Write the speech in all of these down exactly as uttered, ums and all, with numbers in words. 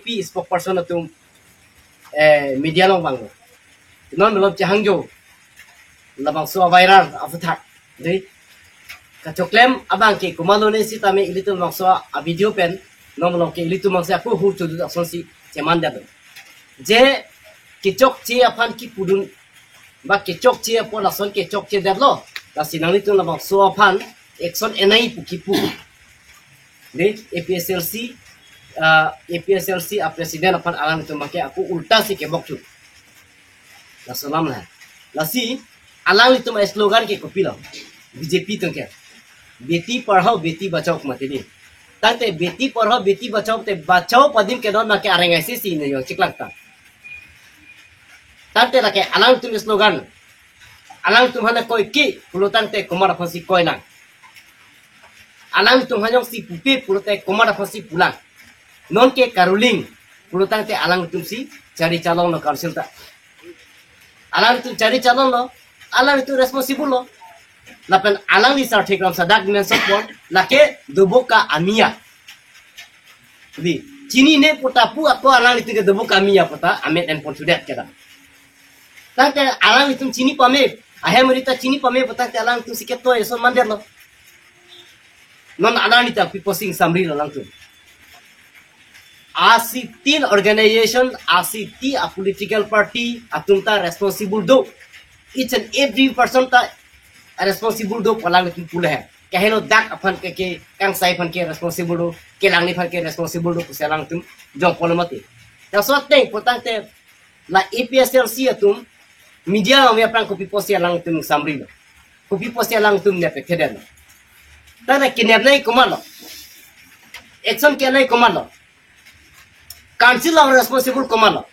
P spokesperson atum, eh, media along vanglo. Non malom chehangjo labangso a-viral aphuthak. Dei. Kachoklem abang ke komatlo ne sitame ilitum labangso a-video pen non malom ke ilitum mangse ako hur chodut asonsi cheman dam. Je kechokche aphan kipudun ba kechokche apot lason kechokche detlo. Lasi nanglitum labangso aphan action enai pu kipu. Dei, A P H L C, ah, A P H L C a-president aphan alanglitum abang ke ako ulta si kebok thu. Laso alam la. Lasi alanglitum a-slogan ke kopilo? B J P atum ke Beti Padhao Beti Bachao mati dei. Tangte Beti Padhao Beti Bachao te bachao pu adim ke non abang ke areng aisi si ne jongchiklang ta. Tangte lake alanglitum slogan. Alanglitum aphan koi ke pulo tangte komat aphansi koi nang. Alanglitum aphan jongsi pupe pulote komat aphansi pulang. Non ke karuling pulo tangte alanglitum si chari chalonglo council ta. Alanglitum chari chalonglo, alanglitum responsible lo. Lapen alangli Sarthe Kramsa dak dimension pon, lake doboka amia. Dei, chinine pu ta pu ako alanglitum ke doboka amia pu ta amet en pon sudet ke ta. Tangte alanglitum chini pame, ahem rita chini pame pu tangte alanglitum si ketoi ason mandetlo. Non alanglitum pi posing samrilo alangtum. Asiti organization, asiti a-political party atum ta responsible do. Each and every person ta responsible do pu alanglitum pulo he. Kaheno dak aphan ke, ke kangsai aphan ke responsible do, kelang ni aphan ke responsible do pusi alangtum jongpon mati. Laso ateng pu tangte la A P H L C atum media along aphrang kopi pusi alangtum samrilo. Kopi pusi alangtum nep thekthe detlo. Tangte kenep nai komatlo? Action kenai komatlo? Council along responsible komatlo?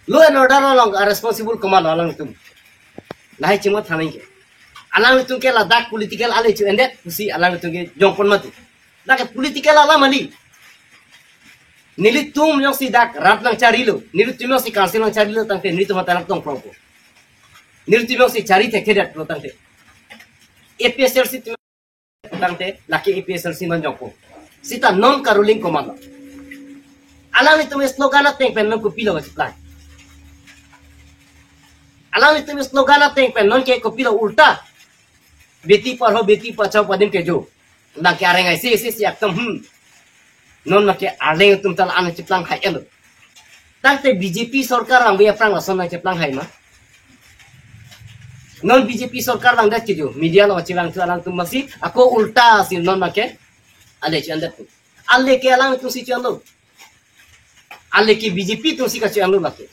Law and order along responsible komatlo alangtum? Lahai chimot thanai ke. Alangtum ke ladak political ale chu-en det pusi alangtum ke jongpon mati. Dak ke political alam kali. Nelitum jongsi dak rat nangcharilo, nelitum jongsi council nangcharilo tangte nelitum mata nangtong prong po. Nelitum jongsi chari thekthe detlo tangte. A P H L C atum tangte lake A P H L C man jongpo. Sita non karuling komatlo? Alanglitum slogan ateng pen non kopilo kachiplang? Alanglitum slogan ateng pen non ke kopilo ulta? Beti Padhao Beti Bachao pu adim ke jo. Nang ke areng aisi aisi si aktam, hmm. Non abang ke areng atum ta la-an chiplang hai elo. Tangte B J P sorkar abang aphrang lason nangchiplang hai ma? Non B J P sorkar abang dak ke jo, media along chevang thu alangtum masi ako ulta si non abang ke ale chu-en det. Ale ke alangtum si chu-enlo. Ale ke B J P atum si kachu-enlo lake.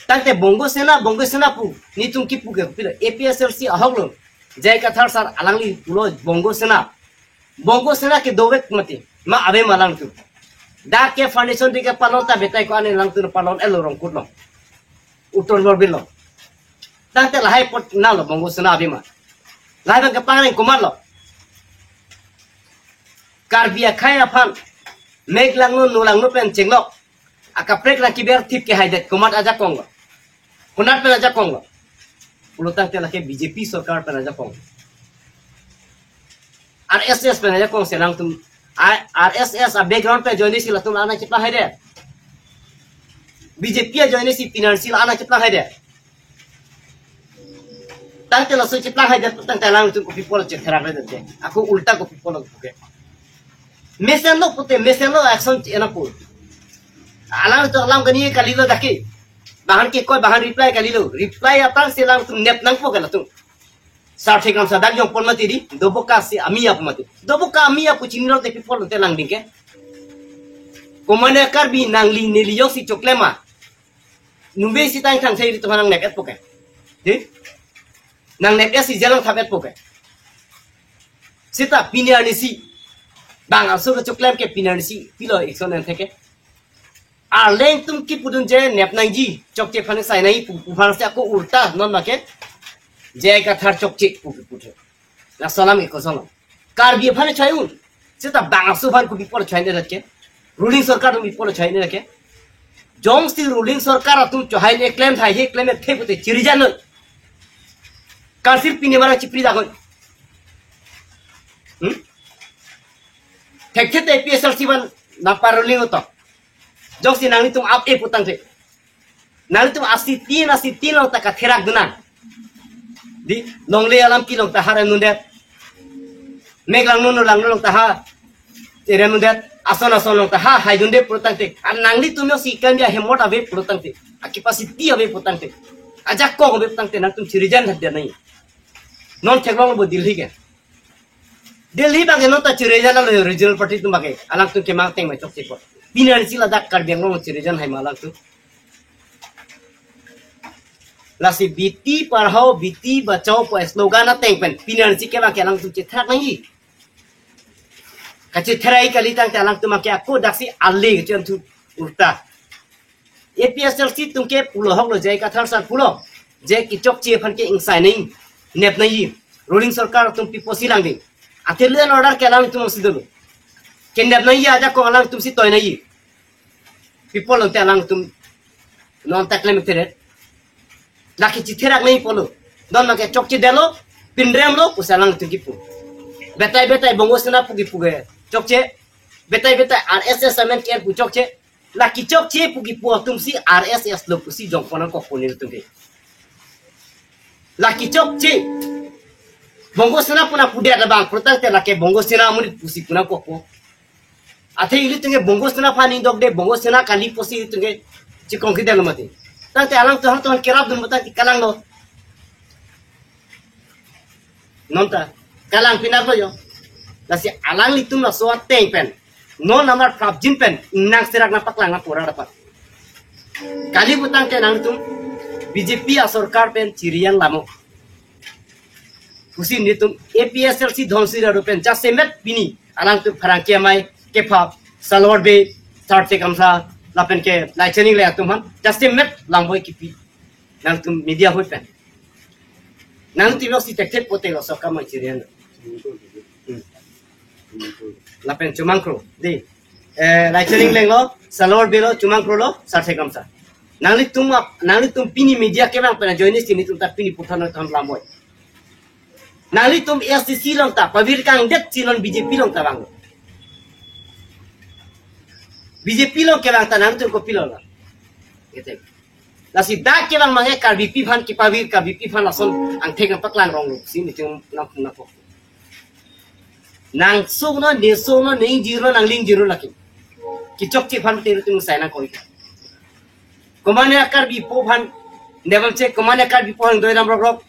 Tangte Bongo Sena, Bongo Sena pu netum kipu ke pilo? A P H L C ahok lo. J I Kathar sir alangli pulo Bongo Sena. Bongo Sena ke dovek mati ma ave ma alangtum? Dak ke foundation day kepalon ta betai ko-an alangtum palon elo Rongkut lo, Uttor Borbil lo. Tangte lahai apot nalo Bongo Sena ave ma? Lahai abang ke pangreng komatlo? Karbi akhei aphan mek langno, no langno pen chenglok akaprek nangkeber thip ke hai det komat ajakong lo? Konat pen ajakong lo? Pulo tangte lake B J P sorkar pen ajakong. R S S pen ajakong si alangtum, a-, R S S a-background pen ajoine si latum la-an chiplang hai det. B J P ajoine si pinansi la-an chiplang hai det. Tangte laso chiplang hai det tangte alangtum kopi pulo chetherak hai det. Ako ulta kopi pulo ke. Mesenlo pute, mesenlo action ena pu. Alangtum alam kani kalilo dak ke. Bahan ke koi, bahan reply kalilo. Reply aphrang si alangtum nep nangpo ke latum. Sarthe Kramsa dak jongpon mati dei, doboka si amia pu mati. Doboka amia pu chinilo te pi pulote langding ke. Komane Karbi nangli neli jongsi choklem ma? Numbe si tang thang sai ri tuhan nangnep etpo ke. Dei? Nangnep et si jail nangthap etpo ke. Sita pini arni si bang aso kechoklem ke pini arni si pilo action en thek ke. Alangtum kipudun je nep nangji, chokche aphan sai nai pu, pu aphan si ako ulta non abang ke J I Kathar chokche pu, pu, pu. Laso alam ke kosonlo? Karbi aphan choi-un. Sita bang aso aphan kopi pulo choi-ne lake? Ruling sorkar atum pi pulo choi-ne lake? Jongsi ruling sorkar atum choi-ne klem thai he, klem the pute chiri jan noi. Council pini mara chipri dak noi. Hmm? Thekthe te A P H L C aphan nang paroling utok. Jongsi nanglitum ap-e putangte, nanglitum asiti asiti along ta katherak dunang. Di longle alam kelong ta ha remdundet. Mek langno langno along ta ha remdundet. Ason ason along ta ha haidundet putangte, an nanglitum yo si kan dia hemot ave putangte, akapacity ave putangte, ajakong ave putangte nangtum chirijan hat dia nai. Non theklong bo Delhi ke. Delhi abangke non ta chirijan lo regional party atum abangke. Alangtum kemang ateng ma chokche po. Pini arni si ladak Karbi Anglong chirijan hai ma alangtum. Lasi Beti Padhao Beti Bachao pu slogan ateng pen pini arni si kemang ke alangtum chetherak nangji. Kachetherak kali tangte alangtum abangke ako daksi ale kechan thu urta. A P S L C atum ke pulo hok lo, J I Kathar sir pulo, je kechokche aphan ke ingsai nai, nep nai, ruling sorkar atum pi pusi langding. Athe law and order ke alangtum si dolo. Ke nep nai ajakong alangtum si toi nai. Pi pulo te alangtum non ta klem teret. Lake chetherak nai pulo. Non abangke chokchedetlo, pinremlo pusi alangtum kipu. Betai betai Bongo Sena pu kipu ke chokche. Betai betai R S S amen ke pu chokche. Lake chokche pu kipu atum si R S S lo pusi jongpon nangkokpo nelitum ke. Lake chokche. Bongo Sena pu nangpudet abang putangte lake Bongo Sena amonit pusi pu nangkokpo. Athe ilitum ke Bongo Sena aphan ingdokde, Bongo Sena kali pusi ilitum ke chikong kedetlo mati. Tangte alangtum hangtum kerapdun putangte kalanglo. Non ta kalang pinaklo yo. Lasi alanglitum laso ateng pen, non amar prapjin pen nangserak nangpaklang nangpura dapat. Kali putangte nangtum B J P asorkar pen chirijan lamo pusi nelitum A P S L C Dhonsiri Rongpi pen jasemet pini alangtum pherangke amei kephap Salwar Bey, Sarthe Kamsa lapen ke Laichan Engleng atum aphan jasemet langboi kipi. Nangtum media ahut pen. Nangtum lo si tek tek pote lo so kamang chirijan. Hmm. Lapen Chumangkro. Di. Eh, Laichan Engleng lo, Salwar Bey lo, Chumangkro lo, Sarthe Kamsa. Nanglitum ap, nanglitum pini media kevang pen ajoine si nelitum ta pini puthot nangthan langboi. Nanglitum A S D C along ta, pavir kangdet si non B J P along ta vang. B J P along kevang ta nangtum kopilo la. Gitu. Lasi dak kevang abangke Karbipi aphan kepavir, Karbipi aphan lason angthek nangpaklang rong lo si nelitum nang nang. Nang sung no, ne sung no, ne ingjir no, nangli ingjir no lake. Kechokche aphan te nelitum sai nangkoi. Komane a-Karbipo aphan, ne bang che, komane a-Karbipo aphan doi ram rok rok.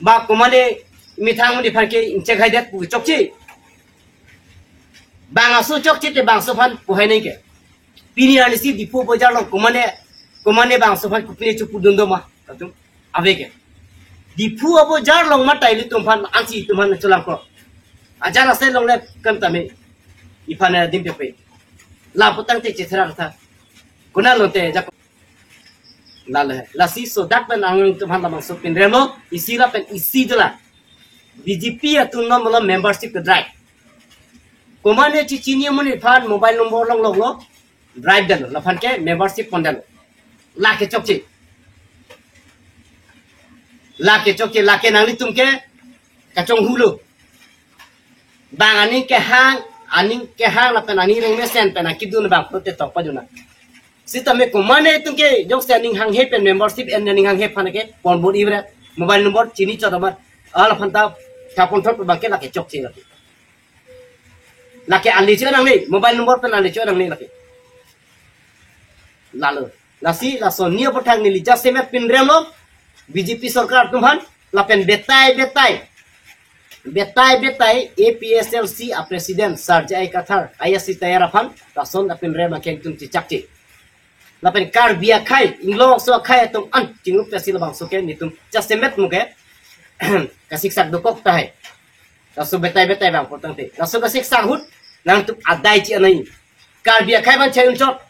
Ba komane methang muni aphan ke ingchek haidet pu chokche. Bang aso chokche te bangso aphan pu hai nai ke. Pini arni si Diphu abojar along komane, komane bangso aphan kopine chopudun do ma, latum ave ke. Diphu abojar along ma ta ilitum aphan, ansi itum aphan cholangkok. Ajar asai longle kan tame. Iphan adim pepe. La putangte chetherak tha. Konat lote jak. Lale, lasi so dak pen nangtum aphan labangso pinremlo, isi lapen isi dola. B J P atum non mala membership kedrai. Komane chichini amonit aphan mobile number longloklo, drive detlo, laphan ke membership pondetlo. Lake chokche. Lake chokche, lake nanglitum ke kachonghu lo. Bang aning kehang, aning kehang lapen aning rengmesen pen akidun bang pulote tok paduna. Sitame komane atum ke jongsi aning hanghe pen membership en aning hanghe aphan ke pon bor ivre mobile number chini chot amat. Alaphan ta thapon thot abangke lake chokche lake. Lake ale cho nangne, mobile number pen ale cho nangne lake. Lalo. Lasi laso ni aputhak neli jasemet pinremlo B J P sorkar atum aphan lapen betai betai. Betai betai A P S L C a-president Sir J I Kathar, ayasi tayar aphan lason apinrem akeng atum chechakche. Lapen Karbi akhei, inglong so akhei atum an chingrum pesi labangso ke nelitum jasemet muke kasiksak dokok tahai. Laso betai betai bang putangte. Laso kasiksak ahut nangtum adai chi anai. Karbi akhei aphan chayun chot.